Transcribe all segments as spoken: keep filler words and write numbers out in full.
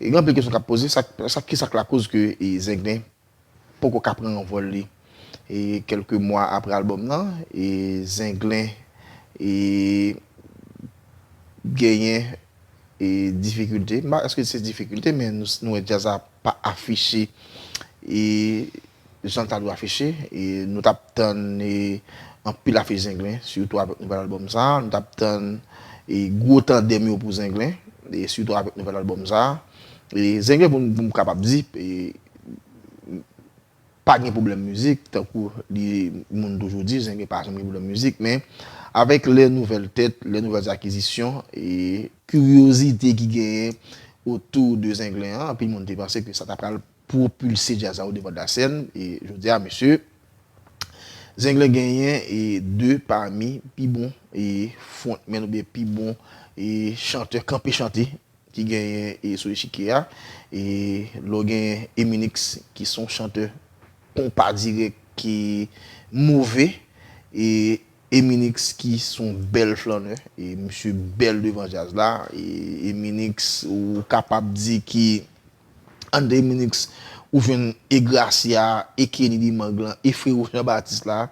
E gen anpil kesyon k ap poze, sa, sa, ki sa k lakoz ke e, Zenglen poko ka pran anvòl li. E kèlke mwa apre albòm nan, e Zenglen e genyen e difikilte. M pa, èske se difikilte, men nou, nou wè djaz la pa afiche e jan l ta dwe afiche. E nou t ap tann e anpil afich Zenglen, sitou avèk nouvèl albòm sa a. Nou t ap tann e gwo tandèm yo pou Zenglen, e sitou avèk nouvèl albòm sa a. E Zenglen, pou m, pou m kapab di, e pa gen pwoblèm mizik, tankou li, moun toujou di, Zenglen pa janm gen pwoblèm mizik, men avèk lè nouvèl tèt, lè nouvèl akizisyon, e kiryozite ki genyen otou de Zenglen an, anpil moun te panse ke sa ta pral pwopilse djaz la o devan de la sèn, e jodi a, mesye, Zenglen genyen e de pami pi bon e frontman oubyen pi bon e chantè kanpe chante ki genyen e sou echikye a. E lè w gen Eminix ki se yon chantè konpa dirèk ki move, e Eminix ki se yon bèl flannè, e misye bèl devan djaz la, e Eminix ou kapab di ki anndan Eminix ou jwenn e Gracia, e Kenny Dimanglan, e Frero Jean Baptiste la,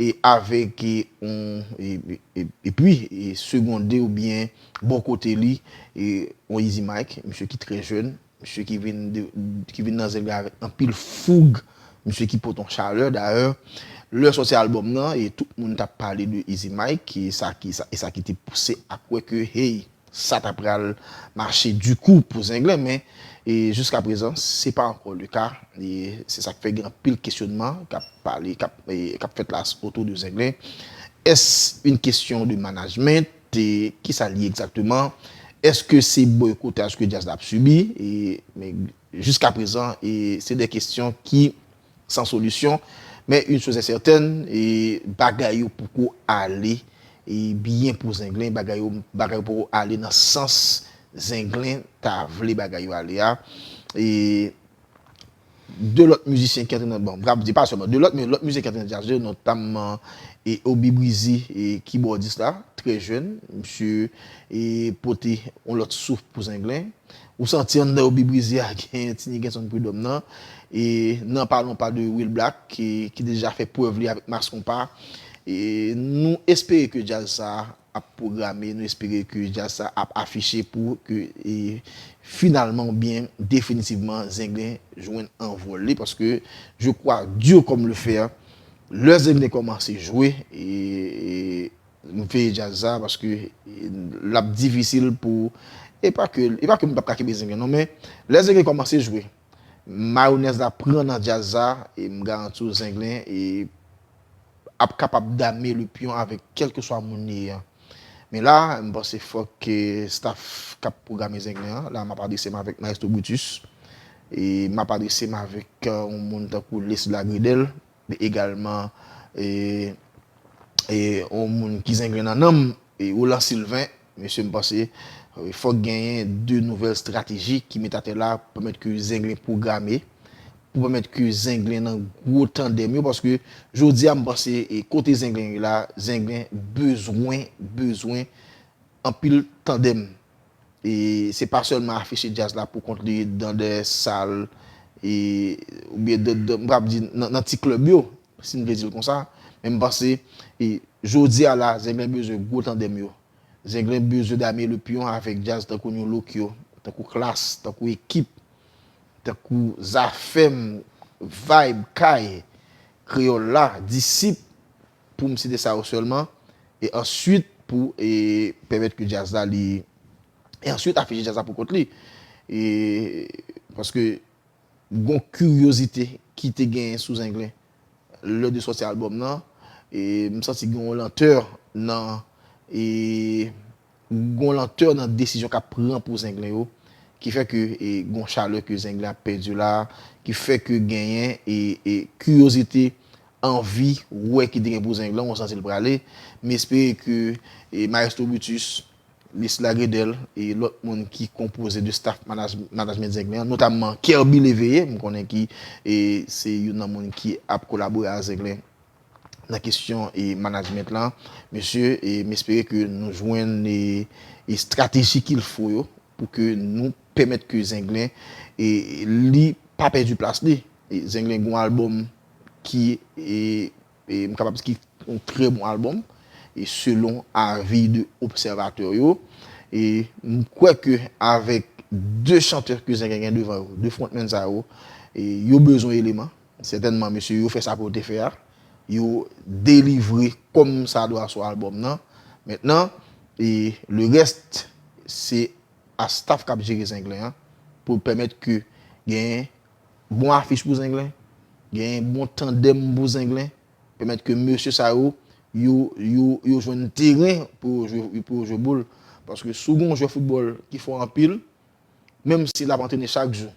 e avèk e, on, e, e, e, epi e segonde oubyen bò kote li, e on Easy Mike, misye ki trè jèn, misye ki vin de, ki vin nan Zenglen avèk anpil foug, misye ki pote yon chalè. Dayè, lè sòti albòm nan, e tout moun t ap pale de Easy Mike, e sa ki, sa, e sa ki te pouse a kwè ke, hey, sa ta pral mache dikou pou Zenglen, men e jiska prezan, se pa ankò le ka. E se sa k fè gen anpil kesyonman k ap pale, k ap, e, k ap fèt la otou de Zenglen. Est-ce une question de management? E kisa l ye egzakteman? Èske se bòykotaj ke djaz la ap sibi? E, men jiska prezan, e se de kesyon ki san solisyon. Men une chose est certaine, e bagay yo poko ale e byen pou Zenglen, bagay yo, bagay yo poko ale nan sans Zenglen ta vle bagay yo ale a. E de lòt mizisyen ki antre nan, bon, m ka di pa sèlman de lòt, men lòt mizisyen ki antre nan djaz yo, notamman e Oby Breezy, e kibòdis la, trè jèn, misye e pote yon lòt souf pou Zenglen. Ou santi anndan Oby Breezy a gen Tiny Genson Prud'homme nan. E n'en parlons pas de Will Black, ki, ki deja fè prèv li avèk Mass Konpa. E nou espere ke djaz sa ap pwograme, nou espere ke djaz sa ap afiche pou ke, e, finalman oubyen definitivman Zenglen jwenn anvòl li, paske je crois dur comme le fer, lè Zenglen kòmanse jwe, e, e, m veye djaz sa, paske, e, l ap difisil pou, e pa ke, e pa ke m p ap ka kenbe Zenglen non, men lè Zenglen kòmanse jwe, mayonèz la pran nan djaz sa, e m garanti w Zenglen, e ap kapab dame le pyon avèk kèlkeswa moun li ye a. Men la, m panse fòk ke staff k ap pwograme Zenglen an, la m ap adrese m avèk Maestro Brutus, e m ap adrese m avèk, e, yon moun tankou Lesly Lagredel, men egalman, e, e yon moun ki Zenglen nan nanm, e Roland Sylvain, mesye, m panse, e, fòk genyen de nouvèl estrateji ki met atè la pou pèmèt ke Zenglen pwograme, pou pèmèt ke Zenglen nan gwo tandèm yo, paske jodi a, m panse, e, kote Zenglen ye la, Zenglen bezwen, bezwen anpil tandèm. E se pa sèlman afiche djaz la pou kont li dan de sal, e, oubyen de, de, m p ap di nan, nan ti klèb yo, si n vle di l konsa, men m panse, e, jodi a la, Zenglen bezwen gwo tandèm yo. Zenglen bezwen dame le pyon avèk djaz tankou New Look yo, tankou Klass, tankou Ekip, tankou Zafèm, Vibe, Kay, Kreyòl la, Disip, pou m site sa yo sèlman, e answit pou, e, pèmèt ke djaz la li, e answit afiche djaz la pou kont li. E, paske gon kiryozite ki te genyen sou Zenglen lè de sòti albòm nan, e m santi gen yon lantè nan, e gon lantè nan desizyon k ap pran pou Zenglen yo, ki fè ke, e, gon chalè ke Zenglen ap pèdi la, ki fè ke genyen, e, e kiryozite, anvi wè ki te gen pou Zenglen, ou santi l prale. M espere ke, e, Maestro Brutus, Lesly Lagredel, e lòt moun ki konpoze de staff manaj-, management Zenglen an, notamman Kerby Léveillé, m konnen ki, e, se youn nan moun ki ap kolabore a Zenglen nan kesyon, e, management lan. Mesye, e, m espere ke nou jwenn, e, e, strateji qu'il faut yo pou ke nou pèmèt ke Zenglen, e, li pa pèdi plas li. E Zenglen gen yon albòm ki, e, e, m kapab di ki yon trè bon albòm, e selon avi de obsèvatè yo. E m kwè ke avèk de chantè ke Zenglen gen devan yo, de frontman sa yo, e yo bezwen eleman. Sètènman, mesye yo fè sa pou yo te fè a. Yo delivre kòm sa dwa sou albòm nan. Mentnan, e le reste, se a staff k ap jere Zenglen an pou pèmèt ke gen bon afich pou Zenglen, gen bon tandèm pou Zenglen, pèmèt ke mesye sa yo, yo, yo, yo jwenn teren pou yo jwe, pou yo jwe boul. Paske si w gen yon jwè foutbòl ki fò anpil, menm si l ap antrene chak jou,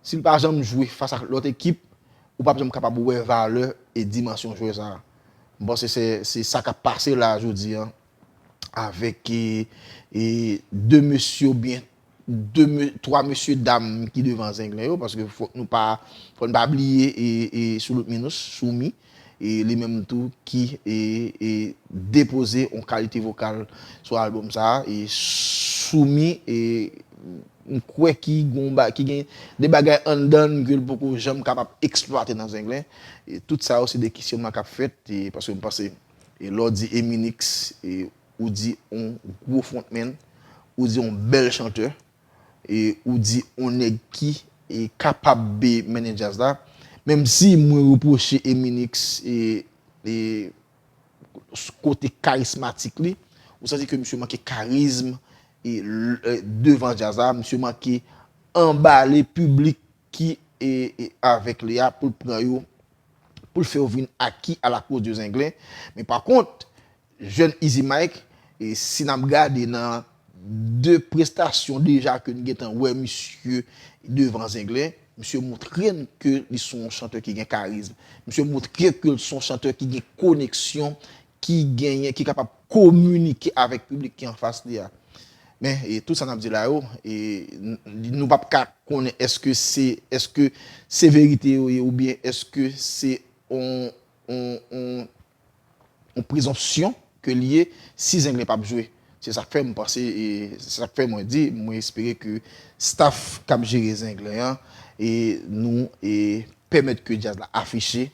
si l pa janm jwe fas ak lòt ekip, ou p ap janm kapab wè valè e dimansyon jwè sa a. M panse se, se sa k ap pase la jodi a, avèk, e, e, de mesye oubyen de me-, twa mesye dam ki devan Zenglen yo, paske fòk nou pa, fòk nou pa bliye, e, e, Soulout Minous, Soumi, e li menm tou ki, e, e, depoze yon kalite vokal sou albòm sa a. E Soumi, e, m kwè ki gon ba-, ki gen de bagay anndan l ke l poko janm kapab eksplwate nan Zenglen. E tout sa yo, se de kesyonman k ap fèt, e paske m panse, e lè w di Eminix, e ou di yon gwo frontman, ou di yon bèl chantè, e ou di yon nèg ki, e, kapab, e, mennen djaz la. Menm si mwen repwoche Eminix, e, e, s-, kote karizmatik li, ou santi ke misye manke karizm, e, l-, e, devan djaz la, misye manke anbale piblik ki, e, e, avèk li a pou l pran yo, pou l fè yo vin aki a la koz de Zenglen. Men pa kont, jèn Easy Mike, e si n ap gade nan de prestasyon deja ke n gentan wè misye devan Zenglen, misye montre n ke li se yon chantè ki gen karizm. Misye montre ke l se yon chantè ki gen koneksyon, ki genyen, ki kapab kominike avèk piblik ki anfas li a. Men, e, tout sa n ap di la yo, e, n-, nou p ap ka konnen èske se, èske se verite yo ye oubyen èske se on, on, on, on prezonpsyon ke l ye si Zenglen p ap jwe. Se sa k fè m panse, e se sa k fè mwen di, mwen espere ke staff k ap jere Zenglen an, e nou, e pèmèt ke djaz la afiche.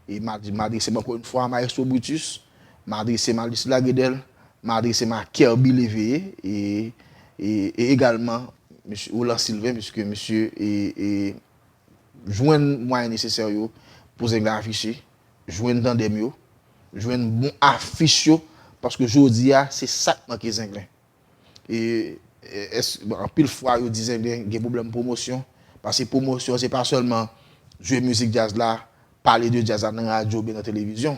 E m a di, m adrese m ankò yon fwa a Maestro Brutus, m adrese m a Lucila Guedel, m adrese m a Kerby Leveye, e, e, e egalman mesye Roland Sylvain, piske mesye, e, e, jwenn mwayen nesesè yo pou Zenglen afiche, jwenn tandèm yo, jwenn bon afich yo, paske jodi a, se sa k manke Zenglen. E, e, èske, bon, anpil fwa, yo di Zenglen gen pwoblèm pwomosyon, paske pwomosyon, se pa sèlman jwe mizik djaz la, pale de djaz la nan radyo oubyen nan televizyon,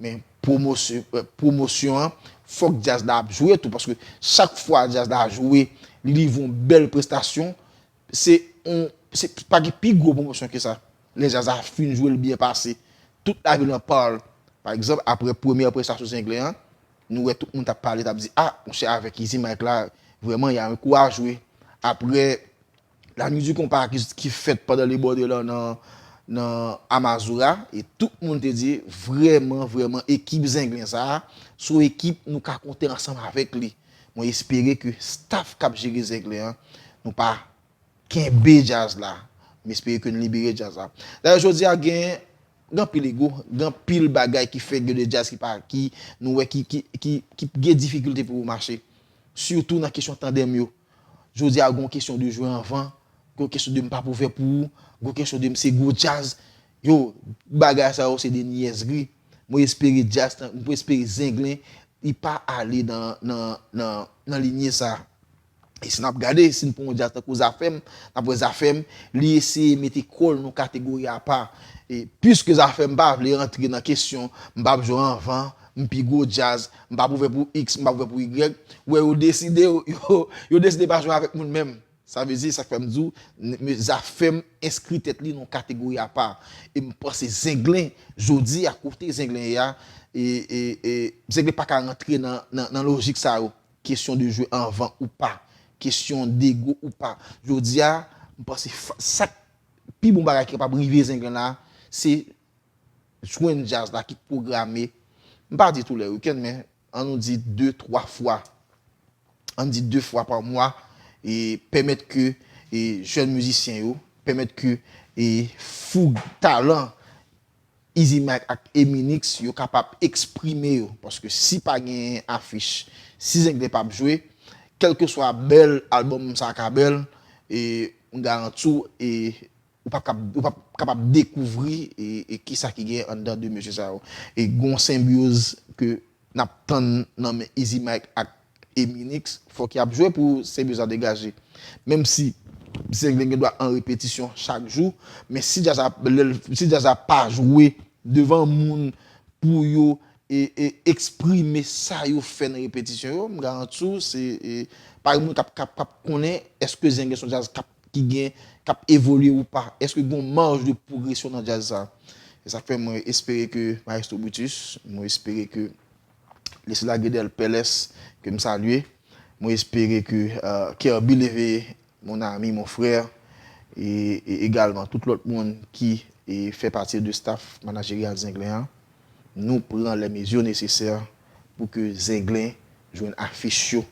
men pwomosyon, e, pwomosyon an, fòk djaz la ap jwe tou, paske chak fwa djaz la jwe, li livre yon bèl prestasyon, se yon, se pa gen pi gwo pwomosyon ke sa. Lè djaz la fin jwe, l byen pase, tout lavil an pale. Pa egzanp, apre premyè prestasyon Zenglen an, nou wè tout moun t ap pale, t ap di, "A, monchè, avèk Easy Mike la, vrèman, y a un coup à jouer." Apre, La Nuit du Compas ki, ki fèt pandan le bòdèl nan, nan Amazura, e tout moun te di, "Vrèman, vrèman, ekip Zenglen sa a, se yon ekip nou ka konte ansanm avèk li." Mwen espere ke staff k ap jere Zenglen an, nou pa kenbe djaz la. M espere ke n libere djaz la. Dayè, jodi a gen, gen anpil ego, gen anpil bagay ki fè gen de djaz ki pa, ki nou wè ki, ki, ki, ki gen difikilte pou yo mache. Sitou nan kesyon tandèm yo. Jodi a, gen kesyon de jwe anvan, gen kesyon de m p ap ouvè pou ou, gen kesyon de m se gwo djaz. Yo, bagay sa yo se de nyèsri. Mwen espere djaz, mwen espere Zenglen, li pa ale nan, nan, nan, nan linye sa. E si n ap gade, si n pran yon djaz tankou Zafèm, n ap wè Zafèm, li eseye mete kò l nan yon kategori apa. E piske Zafèm pa vle rantre nan kesyon, m p ap jwe anvan, m pi gwo djaz, m p ap ouvè pou X, m p ap ouvè pou Y, wè yo deside, yo, yo, yo deside pa jwe avèk moun menm. Sa vle di, sa k fè m di w, n-, m-, Zafèm enskri tèt li nan yon kategori apa. E m panse Zenglen, jodi a, kote Zenglen ye a, e, e, e, Zenglen pa ka rantre nan, nan, nan lojik sa yo. Kesyon de jwe anvan ou pa, kesyon dego ou pa. Jodi a, m panse fa-, sa k pi bon bagay ki kapab rive Zenglen la, se jwenn djaz la ki pwograme, m pa di tou lè wikenn, men ann nou di de, twa fwa, ann di de fwa pa mwa, e pèmèt ke, e jèn mizisyen yo, pèmèt ke e foug talan Easy Mike ak Eminix yo kapab eksprime yo. Paske si pa gen afich, si Zenglen p ap jwe, kèlkeswa bèl albòm sa ka bèl, e m garanti w, e ou p ap kap-, ou p ap kapab dekouvri e, e kisa ki gen anndan de mesye sa yo. E gon senbyoz ke n ap tann nan men Easy Mike ak Eminix, fòk y ap jwe pou senbyoz la degaje. Menm si Zenglen gen dwa an repetisyon chak jou, men si djaz la, lè l, si djaz la pa jwe devan moun pou yo e, e eksprime sa yo fè nan repetisyon yo, m garanti w, se, e, pa gen moun k ap, k ap, k ap konnen èske Zenglen se yon djaz k ap, ki gen, k ap evolye ou pa. Èske gen yon maj de pwogresyon nan djaz sa? E sa k fè mwen espere ke Maestro Brutus, mwen espere ke Leslie Lagedel Peles, ke m salye, mwen espere ke, euh, Kerby Leve, mon ami, mon frère, e, e egalman tout lòt moun ki e fè pati de staff manajerial Zenglen an, nou pran les mesures nécessaires pou ke Zenglen jwenn afich yo,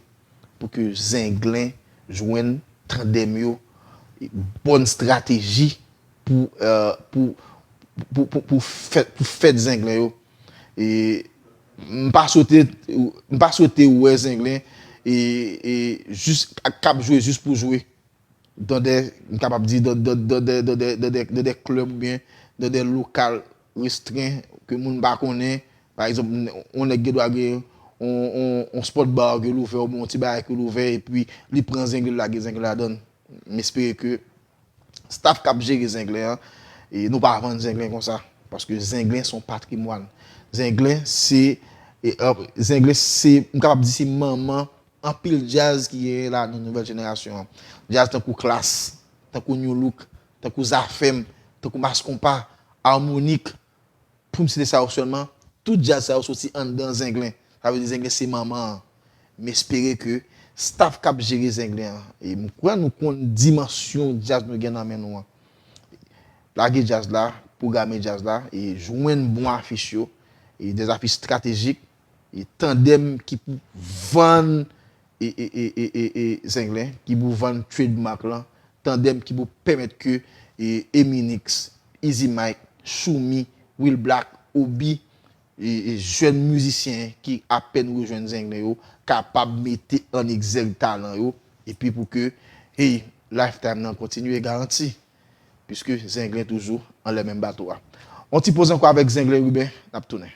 pou ke Zenglen jwenn tandèm yo, e bòn estrateji pou, euh, pou, pou, pou, pou fèt, pou fèt Zenglen yo. E m pa swete, m pa swete wè Zenglen e, e jis k ap jwe jis pou jwe. Dan de, m kapab di, dan, dan, dan de, dan de, dan de, dan de klèb oubyen dan de lokal restren ke moun pa konnen. Pa egzanp, yon nèg gen dwa gen yon, yon, yon sport bar ke l ouvè oubyen yon ti bagay ke l ouvè, epi li pran Zenglen, l lage Zenglen ladan l. M espere ke staff k ap jere Zenglen an, e nou pa vann Zenglen konsa. Paske Zenglen se yon patrimwàn. Zenglen se, e, euh, Zenglen se, m kapab di se manman anpil djaz ki genyen la nan nouvèl jenerasyon an. Djaz tankou Klass, tankou Nu Look, tankou Zafèm, tankou Mass Konpa, Armonik, pou m site sa yo sèlman, tout djaz sa yo soti anndan Zenglen. Sa vle di Zenglen se manman an. M espere ke staff k ap jere Zenglen an, e m kwè nou konn dimansyon djaz nou gen nan men nou an. Lage djaz la, pwograme djaz la, e jwenn bon afich yo, e des affiches stratégiques, e tandèm ki pou vann e, e, e, e, e, e Zenglen, ki pou vann trademark lan, tandèm ki pou pèmèt ke e, Eminix, Easy Mike, Choumi, Will Black, Obi, e, e jèn mizisyen ki apèn rejwenn Zenglen yo kapab mete an egzèg talan yo, epi pou ke, hey, lifetime nan kontinye garanti, piske Zenglen toujou anlè menm bato a. On ti poz ankò avèk Zenglen Ruben, n ap tounen.